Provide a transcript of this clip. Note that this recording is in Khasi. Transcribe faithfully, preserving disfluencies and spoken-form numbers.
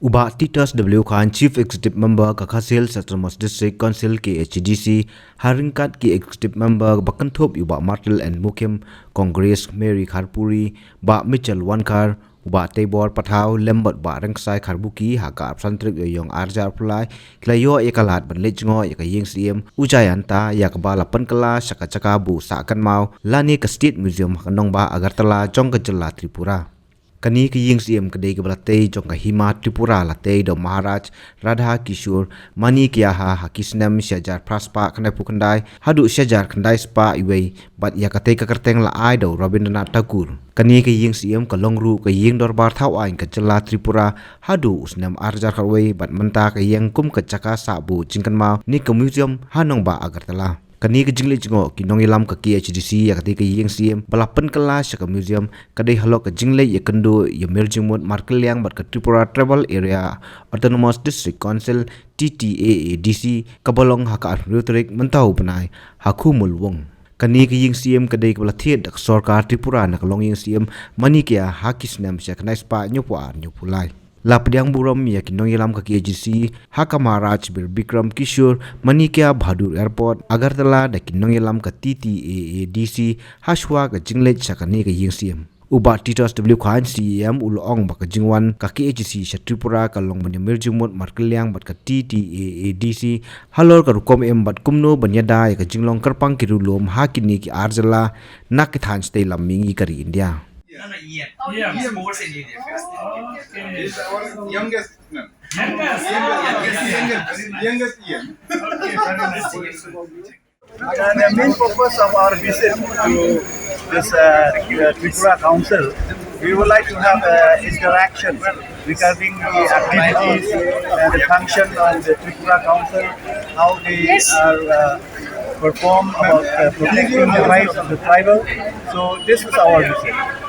U Bah Titus W Chyne, Chief Executive Member ka Khasi Hills Autonomous District Council, K H A D C, ha ryngkat ki Executive Member ba kynthup ïa u Bah Martel N Mukhim, Congress, Mary Kharpuri, Bah Mitchell Wankhar, u Bah Teibor Pathaw lem bad u Bah Rengksai Kharbuki, ha ka arphew san tarik Ïewïong arhajar arphew lai, ki la ïoh ïa ka lad ban leit jngoh ïa ka ïing Syiem u Jayanta, ïa kaba la pynkylla sha ka jaka buh sah kynmaw lane ka State Museum ha ka nongbah Agartala jong ka jylla Tripura. Kane ka ïing Syiem ka dei kaba la tei jong ka Hima Tripura, la tei da u Maharaj Radha Kishore Manikya ha, ha ki snem shihajar phra spah khyndai phew khyndai haduh shihajar khyndai spah wei, bad ïa katei ka kyrteng la ai da u Rabindranath Tagore. Kane ka ïing Syiem ka long ruh ka ïing dorbar thaw aiñ ka jylla Tripura haduh u snem arhajar khatwei, bad mynta ka ïeng kum ka jaka sah buh jingkynmaw ne ka museum ha nongbah Agartala. Kane ka jingleit jngoh ki nongïalam ka K H A D C ïa katei ka ïing Syiem ba la pynkylla sha ka museum ka dei halor ka jingleit ïakynduh ïa Mir Jingmut Markylliang bad ka Tripura Tribal Area Autonomous District Council, T T A A D C, kaba long ha ka arphew tarik mynta u bnai ha Khumulwng. Kane ka ïing Syiem ka dei kaba la thied da ka sorkar Tripura na ka longïing Syiem Manikya ha ki snem shihajar khyndai spah hynñiewphew ar hynñiewphew lai. La pdiang burom ïa ki nongïalam ka K H A D C ha ka Maharaj Bir Bikram Kishore Manikya Bahadur Airport, Agartala, da ki nongïalam ka T T A A D C hashwa ka jingleit sha kane ka ïing Syiem. U Bah Titus W Chyne, C E M, u la ong ba ka jingwan ka K H A D C sha Tripura ka long ban ïa Mir Jingmut Markylliang bad ka T T A A D C halor ka rukom im bad kumno ban ïada ïa ka jinglong kyrpang ki riewlum ha kine ki ar jylla na ki thaiñ shatei lam mihngi ka ri India. No, no, E M. E M. E M, sports and youth affairs. Okay. He's our youngest man. Youngest. Youngest, youngest, youngest E M. Okay, very nice. And the main purpose of our visit to this, uh, uh, Tripura Council, we would like to have, uh, interaction regarding the activities and the function of the Tripura Council, how they are, uh, perform about, uh, protecting the rights of the tribal. So this is our visit.